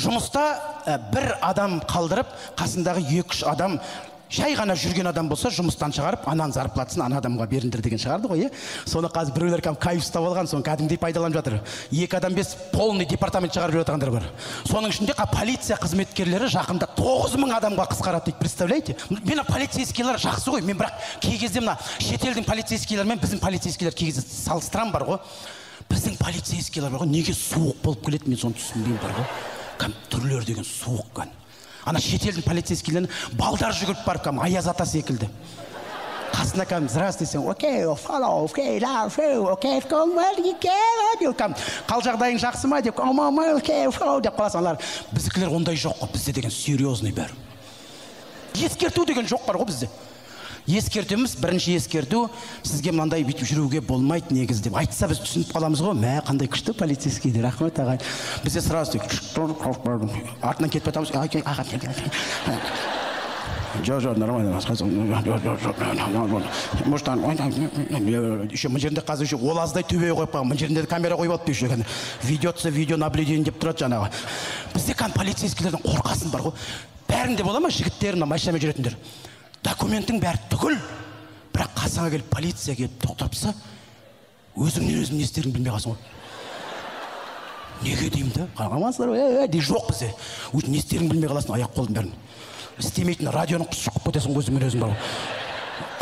Жұмыста бір адам қалдырып, қасындағы 2-3 адам жай ғана жүрген адам болса, жұмыстан шығарып, ананың зарплатасын ана адамға беріңдер деген шығарды ғой, е? Соны қазір біреулер кайф ұстап алған, соны кәдімгідей пайдаланып жатыр. 2 адам 5 полный департамент шығарып жатқандар бар. Соның ішінде полиция қызметкерлері жақында 9000 адамға қысқарады дейді, представляете? Мен полицейскийлер жақсы ғой, мен бірақ кей кезде мына шетелдің полицейскийлері мен біздің полицейскийлер кей кезде салыстырам бар ғой. Біздің полицейскийлер бар ғой, неге суық болып келеді, мен соны түсінбеймін бар ғой. Кәдімгі түрлері деген суық кәдімгі. Ана шетелдің полицейскийлерін балдар жүгіріп барып кәдімгі Аяз ата секілді. Қасына кәдімгі здравствуйте, окей, окей, окей, қал жағдайың жақсы ма деп, окей, деп қаласың. Аналар, біздікілер ондай жоқ қой, бізде деген серьезный бәрі. Ескерту деген жоқ бар ғой бізде. Ескертуіміз, бірінші ескерту, сізге мынандай бүйтіп жүруге болмайды негізі деп айтса, біз түсініп қаламыз ғой, мә, қандай күшті полицейский, рахмет ағай. Бізде сразу артынан кетіп жатамыз. Жоқ, нормально. Может, еще мына жерінде қазір еще ол аздай төбе қойып қойған, мына жерінде камера қойып алыпты еще. Ведется видеонаблюдение деп тұрады жаңағы. Бізде кәдімгі полицейскийлерден қорқасың бар ғой. Бәрінде бола ма жігіттер, мына машинамен жүретіндер? Документің бәрі түгел, бірақ қасыңа келіп полиция келіп тоқтатса, өзіңнен өзің не істеріңді білмей қаласың ғой. Неге деймін да? Қарамасыздар, dey жоқ бізде. Өзің не істеріңді білмей қаласың, аяқ қолдың бәрін. Істемейтін радионы құс шұқып кетесің өзіңмен өзің бар ғой.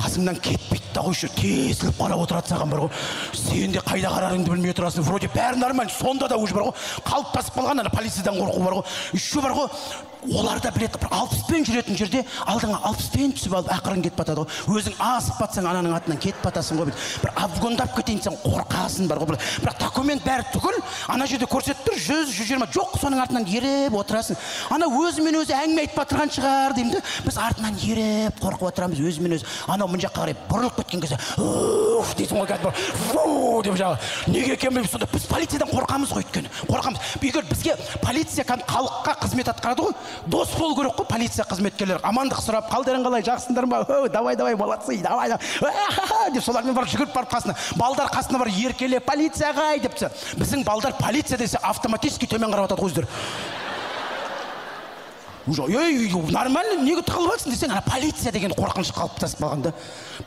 Қасыңнан кетпейді да қойшы, тесіліп қарап отырады саған бар ғой. Сен де қайда қарарыңды білмей отырасың, вроде бәрі нормально, сонда да уже бар ғой, қалыптасып қалған ана полициядан қорқу бар ғой. Еще бар ғой, олар да біледі, бір 60-пен жүретін жерде алдыңа 60-пен түсіп алып ақырын кетіп батады ғой. Өзің асып батсаң, ананың атынан кетіп батасың ғой. Бір обгондап кетейін десең қорқасың бар ғой. Бірақ документ бәрі түгел, ана жерде көрсетіп тұр, 100, 120, жоқ, соның артынан еріп отырасың. Ана өзімен өзі әңгіме айтып отырған шығар деймін де, біз артынан еріп қорқып отырамыз өзімен өзі. Анау мына жаққа қарай бұрылып кеткен кезде, уф дейсің ғой, кәдімгі фу деп жаңағы. Неге екенін білмеймін, сонда біз полициядан қорқамыз ғой, өйткені қорқамыз. Егер бізге полиция кәдімгі халыққа қызмет атқарады ғой, дос болу керек қой полиция қызметкерлері. Амандық сұрап, қалдарың қалай, жақсыңдар ма? Давай, давай, молодцы, давай, давай деп солармен барып жүгіріп барып қасына. Балдар қасына барып еркелеп, полиция ағай деп тұрса. Біздің балдар полиция десе автоматически төмен қарап жатады ғой өздері. Уже, ей, нормально, неге тығылып жатсың десең, ана полиция деген қорқыныш қалыптасып қалған да.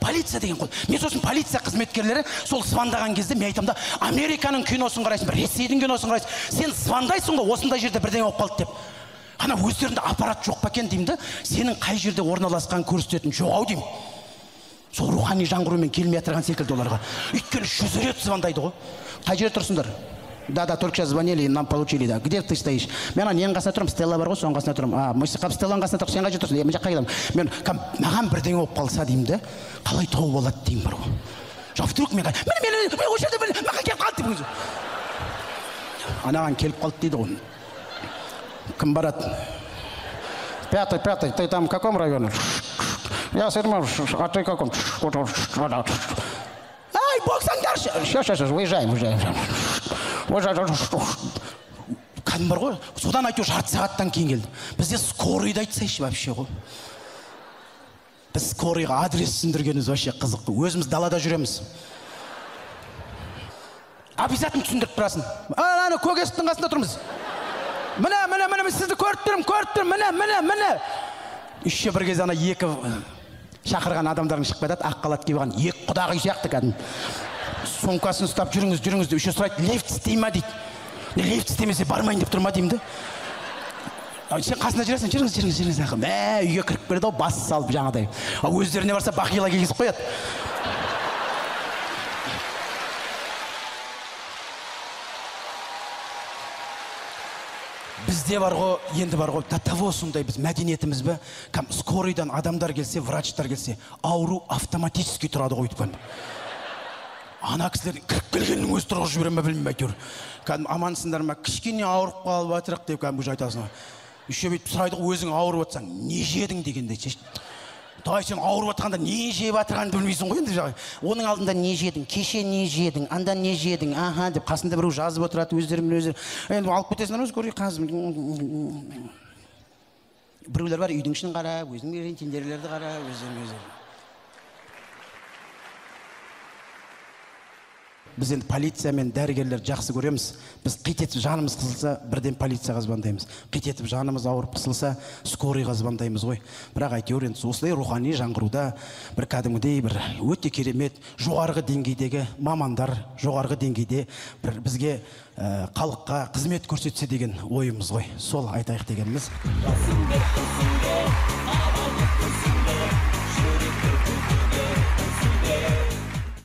Полиция деген қол. Мен сосын полиция қызметкерлері сол звондаған кезде мен айтамын да, Американың киносын қарайсың, бір Ресейдің киносын қарайсың. Сен звондайсың ғой, осындай жерде бірдеңе болып қалды деп. Ана өздерінде аппарат жоқ па екен деймін да, сенің қай жерде орналасқанын көрсететін жоқ ау деймін. Сол рухани жаңғырумен келмей отырған секілді оларға. Өйткені 100 рет звондайды ғой. Қай жерде тұрсыңдар? Да, да, только сейчас звонили, нам получили, да. Где ты стоишь? Мен ана ненің қасында тұрмын, Стелла бар ғой, соның қасында тұрмын. А, мы Стелланың қасында тұрмын, сен қай жерде тұрсың? Мен жаққа келемін. Мен маған бірдеңе болып қалса деймін де, қалай тауып алады деймін бар ғой. Жоқ, вдруг мен міне, мен осы жерде, міне, маған келіп қалды деп. Анаған келіп қалды дейді ғой. Кім барады? Пятый, пятый, ты там в каком районе? Я седьмой, а ты каком? Ай, боксаңдаршы! Сейчас, сейчас, выезжаем, выезжаем. Кәдімгі бар ғой, содан әйтеуір жарты сағаттан кейін келді. Бізде скорыйды айтсайшы вообще ғой. Біз скорыйға адрес түсіндіргеніміз вообще қызық. Өзіміз далада жүреміз. Обязательно түсіндіріп тұрасың. Ана көк есіктің қасында тұрмыз. Міне, міне, міне, мен сізді көріп тұрмын, көріп тұрмын, міне, міне, міне. Еще бір кезде ана екі шақырған адамдарың шығып кетеді, ақ халат киіп алған екі құдағи сияқты кәдімгі. Сумкасын ұстап жүріңіз, жүріңіз деп еще сұрайды, лифт істей ма дейді. Не, лифт істемесе бармайын деп тұр ма деймін де. Сен қасында жүресің, жүріңіз, жүріңіз, жүріңіз. Мә, үйге кіріп келеді ғой, бас салып жаңағыдай. Ал өздеріне барса бахила кигізіп қояды. Бізде бар ғой, енді бар ғой, до того сондай біз мәдениетіміз бе, скорыйдан адамдар келсе, врачтар келсе, ауру автоматически тұрады ғой өйткені. Ана кісілердің кіріп келгенінің өзі тұрғызып жібере ме білмеймін әйтеуір. Кәдімгі амансыңдар ма, кішкене ауырып қалып жатырық деп кәдімгі уже айтасың. Еще бүйтіп сұрайды ғой, өзің ауырып жатсаң, не жедің дегенде. Давай сен ауырып жатқанда не жеп жатырғаныңды білмейсің ғой енді. Оның алдында не жедің, кеше не жедің, анда не жедің, аха деп қасында біреу жазып отырады өздерімен өздері. Енді алып кетесіңдер өзі көрейік қазір. Біреулер бар үйдің ішін қарап, өзінің берген тендерлерді қарап, өздерімен өздері. Біз енді полиция мен дәрігерлерді жақсы көреміз. Біз қит етіп жанымыз қысылса, бірден полицияға звондаймыз. Қит етіп жанымыз ауырып қысылса, скорыйға звондаймыз ғой. Бірақ әйтеуір енді осылай рухани жаңғыруда бір кәдімгідей бір өте керемет жоғарғы деңгейдегі мамандар, жоғарғы деңгейде бір бізге халыққа қызмет көрсетсе деген ойымыз ғой. Сол айтайық дегеніміз.